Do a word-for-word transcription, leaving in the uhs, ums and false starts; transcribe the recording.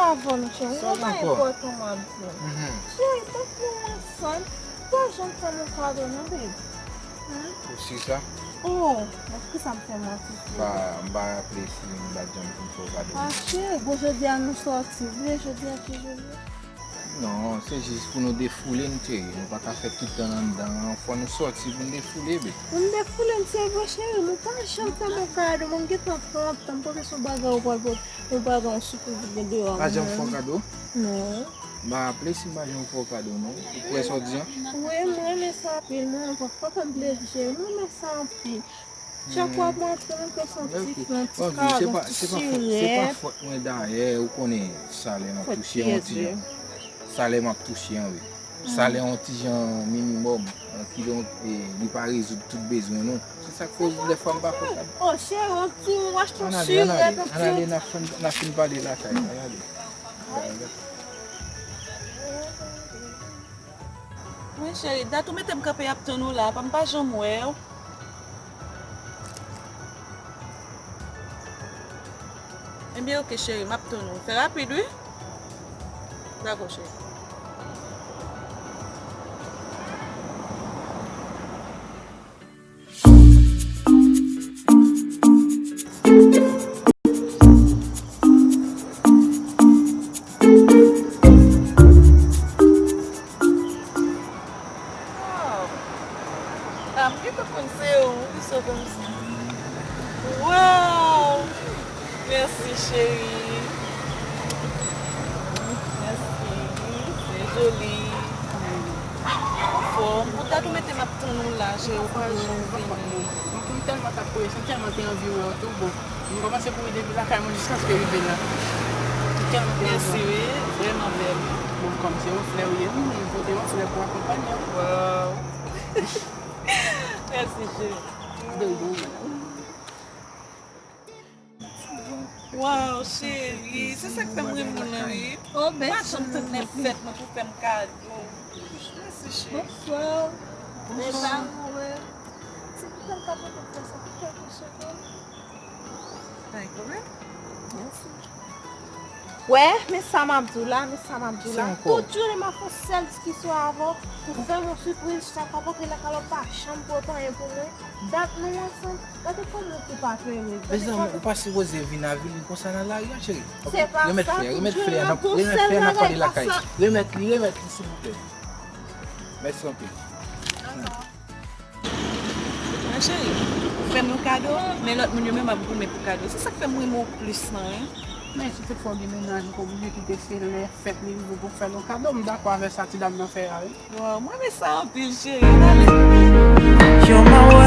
Avan nou cheri, sa pa enpòtan m ap di w. Cheri, tanpri, nou ansanm, pa janm fè m yon kado non, baby. Ou si sa? Oh, kisa m fè manti sou ou? M pa raple si m pa t janm fin fè w kado. Ah, cheri, bon, jodi a nou sòti vre, jodi a ki jou l ye? Non, se jis pou nou defoule n, cheri. Nou pa ka fè tout tan anndan an. Fò nou sòti pou n defoule, baby. Pou n defoule n, se vre, cheri. Nou pa janm fè m yon kado. Mwen, m gentan pran tan, m panse se yon bagay ou pral pote. Ou pa gen yon sipriz ou gen deyò a. Pa janm fè w kado? Non. M pa raple si m pa janm fè w kado, non. Ou kwè sa w di an? Wi, m renmen sa anpil, non. Ou pa fè m plezi, cheri. M renmen sa anpil. Chak fwa m antre, m fè yon ti flan, ti kado, ti sirèt. Se pa fòt mwen dayè, ou konnen salè m ap touche yon ti jan. Salè m ap touche an, wi. Salè yon ti jan minimòm, kidonk, e, li pa rezoud tout bezwen nou. Se sa k koz dèfwa m pa fè sa. Oh, cheri, yon ti, w achte yon sirèt, yon ti. Ann ale, ann ale, n ap fin, n ap fin pale lakay, ann ale. Wi, cheri, dat ou mete m kanpe ap tann ou la, pa m pa janm wè w. Ebyen, oke, cheri, m ap tann ou. Fè rapid, wi. Dakò, cheri. Wow! Ah, m gentan konn se ou ki sot ansanm. Wow! Mèsi, cheri. Mèsi. Se joli. Anfòm. Pou dat ou mete m ap tann ou la, cheri, ou pa janm vini. Mwen, mwen tèlman t ap prese, m tèlman te anvi wè w tou, bon. Mwen kòmanse kouri depi lakay mwen jiskaske rive la. M tèlman te anvi wè w. Mèsi, wi. Vrèman bèl. Bon, kòm se yon flè ou ye, m pote yon flè pou akonpanye w. Wow. Mèsi, cheri. De rien, madame. Waw, cheri, se sa k fè m renmen w lan, wi. Oh, bèl. Pa janm tann lè fèt mwen pou fè m kado. Mèsi, cheri. Bonswa. Bonswa. Bonswa. Se pou fè m kado pou fè sa, pou fè kado. Pa gen pwoblèm. Mèsi. Wè, men sa m ap di w la, men sa m ap di w la. Tout jounen m ap fè yon sèl diskisyon avè w pou fè m yon sipriz, chak fwa w antre lakay la, w pa janm pote anyen pou mwen. Dat nou ansanm, gade kòman w te pa pere. Mezanmi, ou pa sipoze vin avili konsa nan lari a, cheri. Se pa sa, tout jounen m ap di w sèl bagay pa sa. Remèt li, remèt li, silvouplè. Mèsi anpil. Mwen cheri, ou fè m yon kado, men lòt moun yo menm ap goumen pou kado. Se sa k fè m renmen w plis lan, wi. Men si tout fwa w gen mennaj, ou ka oblije kite se lè fèt li rive pou w fè l yon kado. M dakò avè sa ti dam nan fè a, wi. Waw, mwen renmen sa anpil, cheri. Ann ale.